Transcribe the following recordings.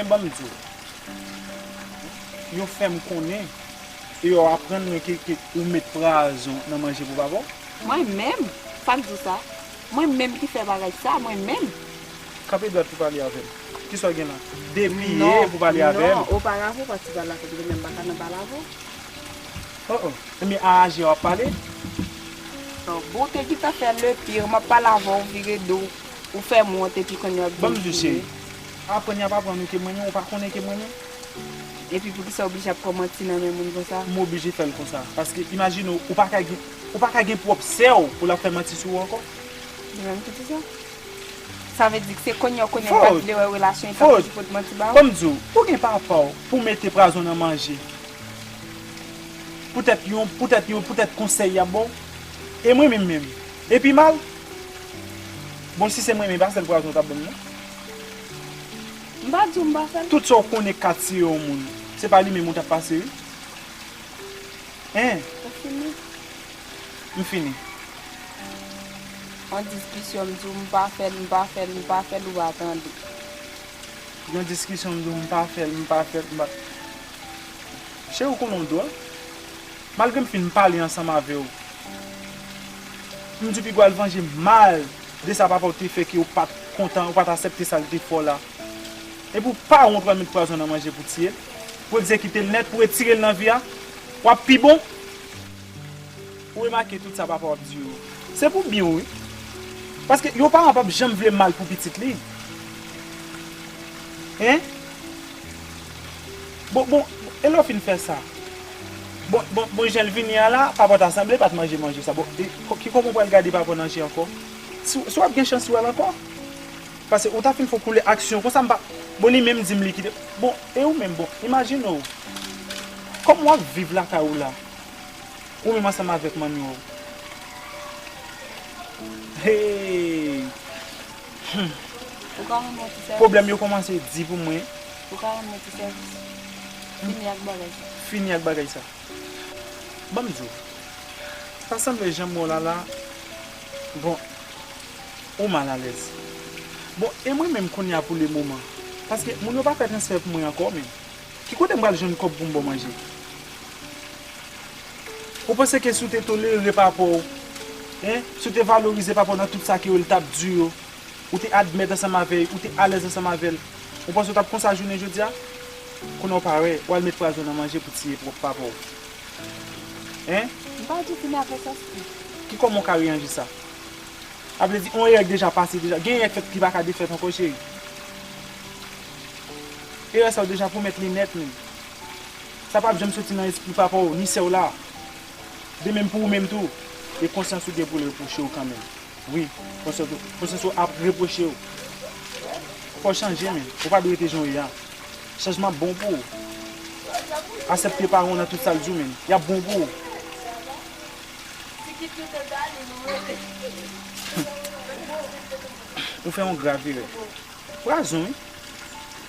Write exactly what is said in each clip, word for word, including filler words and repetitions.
Ban m di w, yo fè m konnen e yo aprann mwen ke, ke ou met pwazon nan manje pou papa w. Mwen menm? Sa k di w sa? Mwen menm ki fè bagay sa, mwen menm? Kanpe dwat pou pale avè m. Kisa w gen la? Depiye pou pale avè m. Non, oparavan, ou pa t sipè la, fè m pa ka nan pale avè w. Oh, oh. Ebyen, a aji w ap pale? Bon, ou te gentan fè le pire, m ap pale avè w, ou vire do, ou fè m wont, epi kounye a w ap vin di m. Ban m di w, cheri. Aprann y ap aprann ou ke m renmen w, ou pa konnen ke m renmen w. Epi poukisa w oblije ap pran manti nan men moun konsa? M oblije fè l konsa. Paske, imajine w, ou pa ka gen, ou pa ka gen pwòp sè w pou l ap fè manti sou ou ankò. Li menm ki di sa? Sa vle di ke se kounye a, kounye a, l ap vle wè relasyon, li t ap toujou pot manti ba w? Ban m di w, ou gen papa w pou mete pwazon nan manje. Poutèt yon, poutèt yon, poutèt konsèy y ap ba w. E mwen menm menm. E pi mal. Bon, si se mwen menm, e pa sèl pwazon w t ap ban m, non. M pa di w m pa fè l. Tout sa w konnen k ka tiye yon moun, se pa li menm ou t ap pase, wi. Hein? Ou fini? M fini. Yon diskisyon, m di w m pa fè l, m pa fè l, m pa fè l, ou pa tande. Yon diskisyon, m di w m pa fè l, m pa fè l, m pa. Cheri, ou konnen w dwòl. Malgre m fin pale ansanm avè w, m di w piga w al vanje mal de sa papa w te fè ke w pa t kontan, ou pa t aksepte sa l te fè w la. Epi w pa wont w al met pwazon nan manje pou tiye l, pou egzekite l nèt, pou retire l nan vi a, w ap pi bon. Ou remake tout sa papa w ap di yo, se pou byen w, wi. Paske yon paran p ap janm vle mal pou pitit li. Hein? Bon, bon, e lè w fin fè sa? Bon, bon, bon, jan l vini a la, papa w ta sanble pa t manje manje sa. Bon, e, ki kòman w pral gade papa w nan je ankò? Si, si w ap gen chans wè l ankò? Paske ou ta fin fè koulè aksyon konsa, m pa, bon, li menm di m li kite. Bon, e ou menm, bon, imajine w. Kòman w ap viv lakay ou la? Ou menm ansanm avèk manmi w. Hey! Hmm. Ou ka rann mwen ti sèvis? Pwoblèm yo kòmanse di pou mwen. Ou ka rann mwen ti sèvis? Hmm. Fini ak bagay sa. Fini ak bagay sa. Ban m di w. Sa sanble jan m wè w la la. Bon, ou malalèz. Bon, e mwen menm kounye a pou le moman. Paske moun yo pa fè transfè pou mwen ankò menm. Ki kote m pral jwenn kòb pou m ba w manje? Ou panse ke si w te tolere papa w, hein, si w te valorize papa w nan tout sa ke yo l t ap di yo, ou te admèt ansanm avè l, ou te alèz ansanm avè l, ou panse w t ap konsa jounen jodi a? Kounye a w parèt, w al met pwazon nan manje pou tiye pwòp papa w. Hein? M pa di w fini avè sa, Spi. Ki kòman w ka reyanje sa? Sa vle di, yon erè k deja pase deja. Gen erè k fèt ki pa ka defèt ankò, cheri. Erè sa w deja pwomèt li nèt, men. Sa p ap janm soti nan espri papa w, ni sè w la. De menm pou ou menm tou. E konsyans ou gen pou l repwoche w kanmenm. Wi, konsyans ou, konsyans ou ap repwoche w. Fò w chanje, men. Ou pa dwe rete jan w ye a. Chanjman ap bon pou ou. Aksepte paran w nan tout sa l di w, men. Y ap bon pou ou. Ou fè yon grav erè. Pwazon, wi.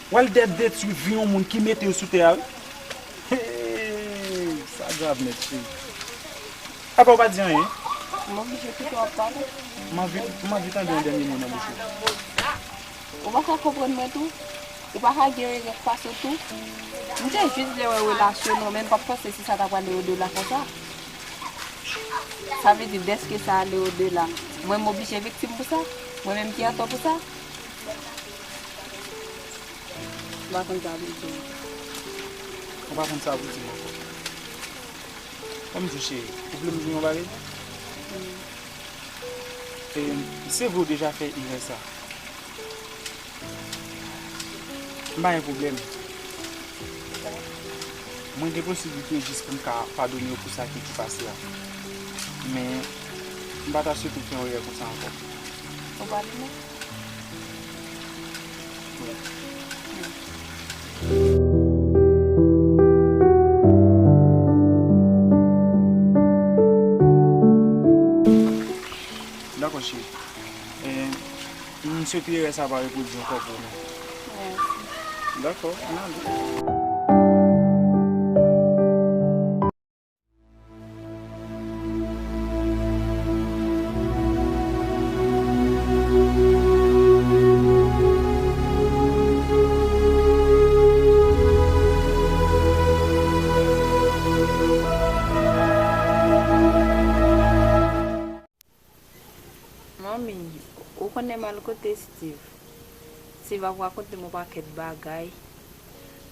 W al dè detwi vi yon moun ki mete w sou tè a, wi. Hey, sa grav nèt, cheri. Apa w pa di anyen? M oblije kite w ap pale. M anvi, m anvi tande yon dènye mo nan bouch ou. Ou pa ka konprann mwen tou? Ou pa ka gen erè k pase w tou? M te jis vle wè relasyon nou, men m pa t panse si sa ta pral ale odela konsa. Sa vle di, dèske sa ale odela, mwen m oblije viktim pou sa? Mwen menm ki antò pou sa? M pa konn sa pou di w. Ou pa konn sa pou di m ankò. Ban m di w, cheri, ou vle m di w yon bagay? E, se vre w deja fè erè sa. M pa gen pwoblèm. Mwen gen posiblite jis pou m ka padone w pou sa ki, ki pase a. Men, m pa ta swete w fè yon erè konsa ankò. Ou pale non? Dakò, cheri. E, m swete erè sa pa repwodui ankò pou ou menm. Mèsi. Dakò, ann ale. Ou konnen m al kote Steve. Steve ap rakonte m yon pakèt bagay.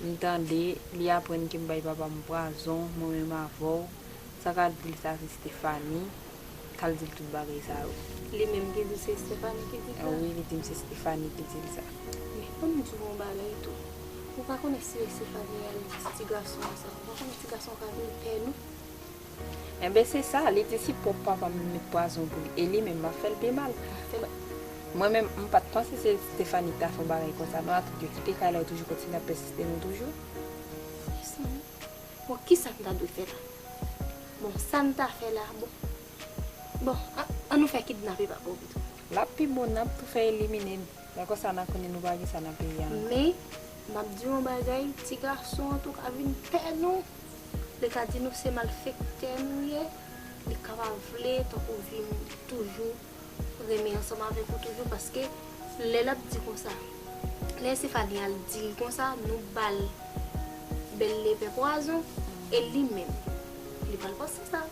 M tande, li aprann ke m bay papa m pwazon, mwen menm avè w. Sa k al di l sa se Stephanie k al di l tout bagay sa yo. Li menm ki di se Stephanie ki di sa? Wi, li di m se Stephanie ki di l sa. Men, ban m di w yon bagay tou. Ou pa konnen si Stephanie al di ti gason an sa, ou pa konnen ti gason an ka vin pè nou? Enben, se sa, li di si pwòp papa m li met pwazon pou li, e li menm m ap fè l pi mal. Mwen menm, m pa t panse se Stephanie ki ta fè yon bagay konsa, non, atank yo kite kay la, yo toujou kontinye ap pèsiste nou toujou. Bon, kisa m ta dwe fè la? Bon, sa n ta fè la, bon. Bon, an, an nou fè kidnape papa w pito. L ap pi bon, n ap tou fè elimine l. Lè konsa, n a konnen nou pa gen sa nan peyi a ankò. Men, m ap di w yon bagay, ti gason an tou ka vin pè nou. Li ka di nou se malfektè nou ye. Li ka pa vle tankou vin toujou renmen ansanm avèk ou toujou, paske lè l ap di konsa, lè Estefani al di l konsa, nou ba l bèl lepè pwazon, e li menm, li pral panse sa.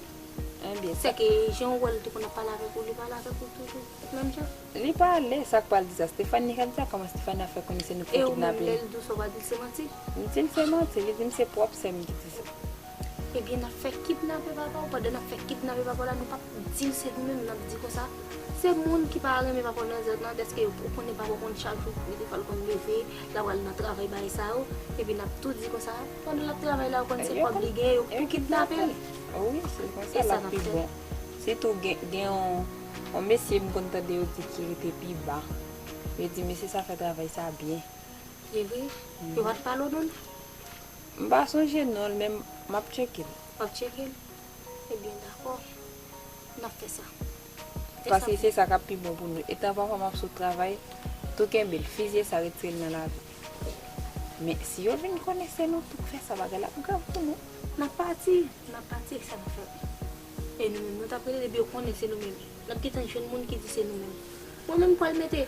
Ebyen, sèke jan w wè l te konn ap pale avèk ou, li pale avèk ou toujou menm jan. Li pale, sa k pral di sa? Stefani k ap di sa, kòman Stefani ap fè konnen se nou ki fè kidnape l? E ou menm, lè l di w sa, w pa di l se manti? M di l se manti, li di m se pwòp sè m ki di sa. Ebyen, n ap fè kidnape papa w. Pandan n ap fè kidnape papa w la, nou p ap di l se nou menm, n ap di konsa, se moun ki pa renmen papa w nan zòn nan, dèske yo, ou konnen papa w konn chak jou, li te fè l konn leve, l ap al nan travay bagay sa yo, epi n ap tou di konsa, pandan l ap travay la, yo konn se kòb li gen, yo tou kidnape l. Wi, se konsa l ap pi bon. Sitou gen, gen yon, yon mesye m konn tande yo di ki rete pi ba. Yo di mesye sa fè travay sa byen. E vre? Yo pa t pale w non? M pa sonje non l, men m ap tcheke l. W ap tcheke l? Ebyen, dakò. N ap fè sa. Paske se sa k ap pi bon pou nou. Etan papa m ap sot travay, tou kenbe l, fizye sa, retire l nan lavi. Men si yo vin konnen se nou tou k fè sa, bagay la ap grav pou nou. N ap pati, n ap pati, e sa n ap fè? E nou menm, nou t ap rele, depi yo konnen se nou menm. N ap gentan jwenn moun ki di se nou menm. Mwen menm, m pral mete,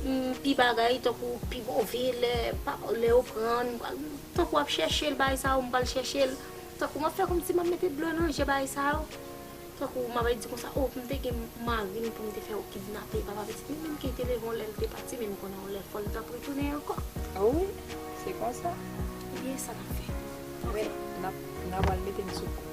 mm, pi bagay, tankou pi move, lè, pa, lè yo pran, m pral, tankou w ap chèche l, bagay sa yo, m pral chèche l. Tankou m ap fè kòmsi m ap mete dlo nan je bagay sa yo. Tankou m ap di konsa, o, m te gen mari m pou m te fè yo kidnape, papa pitit li menm ki te leve yon lè l te pati, men m konnen yon lè fò l t ap retounen ankò. A wi, se konsa. Ebyen, sa n ap fè? Wi, n ap, n ap al mete m sou kou.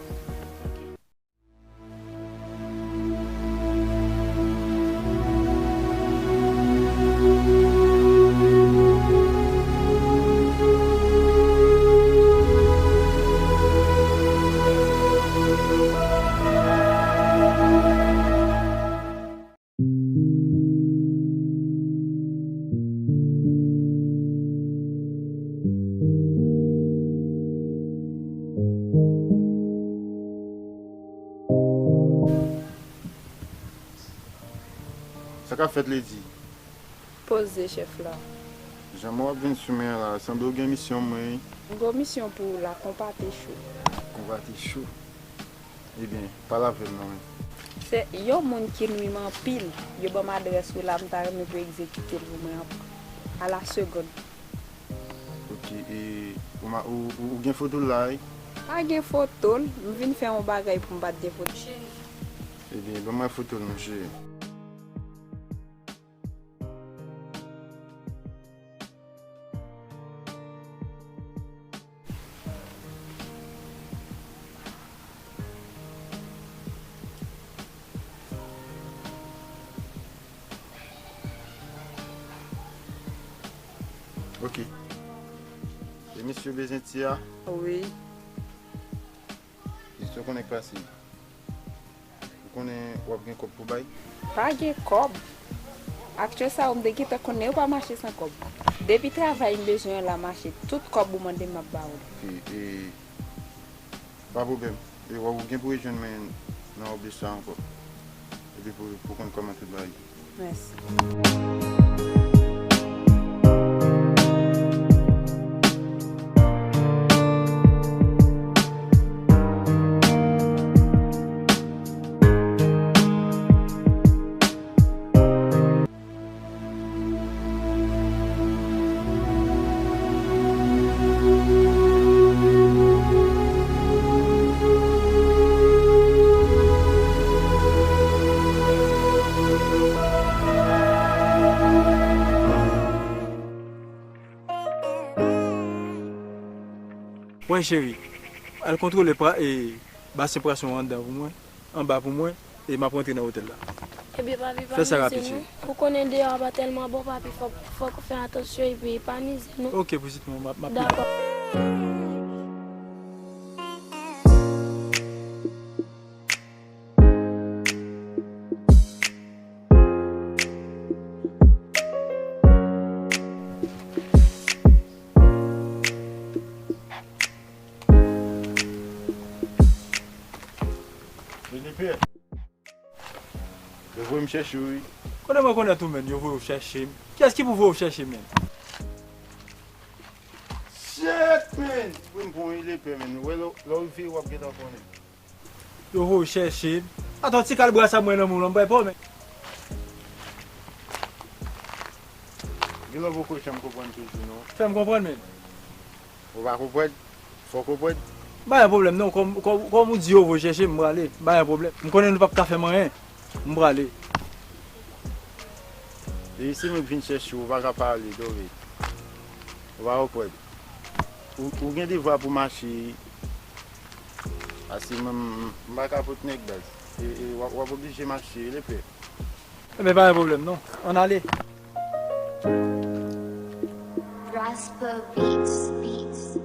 Sa k ap fèt, Lady? Poze, chèf la. Jan mwen w ap vin sou mwen an la, sanble w gen misyon mwen, wi. M gen yon misyon pou ou la, konpa te cho. Konpa te cho? Ebyen, pale avè m non, men. Se yon moun ki nwi m anpil. Yo ban m adrès ou la, m ta renmen pou egzekite l pou mwen anpil. A la segonn. Ok, e ou, ou, ou gen foto l la, wi? Pa gen foto l, m vin fè yon bagay pou m pa t gen foto l. Ebyen, ban mwen foto l, monchè. Ok. E misye bezwen ti a? Wi. Kisa w konnen k pase? Ou konnen w ap gen kòb pou bay? Pa gen kòb. Aktyè sa yo m te gentan konnen yo pa mache san kòb. Depi travay m bezwen an la mache, tout kòb ou mande m ap ba ou. Ok, e, pa pwoblèm. E w, ou gen pou rejwenn mwen nan w ap bezwen sa ankò. Epi pou, pou konn kòman tout bagay. Mèsi. Wi, cheri. Al kontwole pra, e, basen pwason an anndan pou mwen, anba pou mwen, e m ap rantre nan otèl la. Ebyen, papi, pa mize non. Fè sa rapid, cheri. Ou konnen deyò a pa tèlman bon, papi. Fòk, fòk ou fè atansyon epi pa mize non. Ok, pitit mwen, m ap, m ap. Dakò. Filipe, yo voye m chèche w, wi. Konnen mwen konnen tou, menn, yo voye w chèche m. Kiyès ki pou voye w chèche m, menn? Shit, menn! Wi, m pran yon lepè, menn. Ou wè, lè, lè w vire, w ap gentan konnen. Yo voye w chèche m. Atann, ti kal bras a mwen nan men w lan, m pral pran w, menn. Gen lè w poko janm konprann toujou, non. Fè m konprann, menn. Ou pa konprann? Fò w konprann. M pa gen pwoblèm, non. Kòm, kòm, kòm ou di yo voye chèche m, m prale. M pa gen pwoblèm. M konnen nou p ap ka fè m anyen. M prale. E se mwen k vin chèche w, ou pa ka pale, Dove. Ou pa konprann. Ou, ou gen devwa pou mache. Paske mwen, m, m pa ka pot nèg baz. E, e w ap, w ap oblije mache, lepè. Enben, pa gen pwoblèm, non. Ann ale. Raspa Beats, Beats.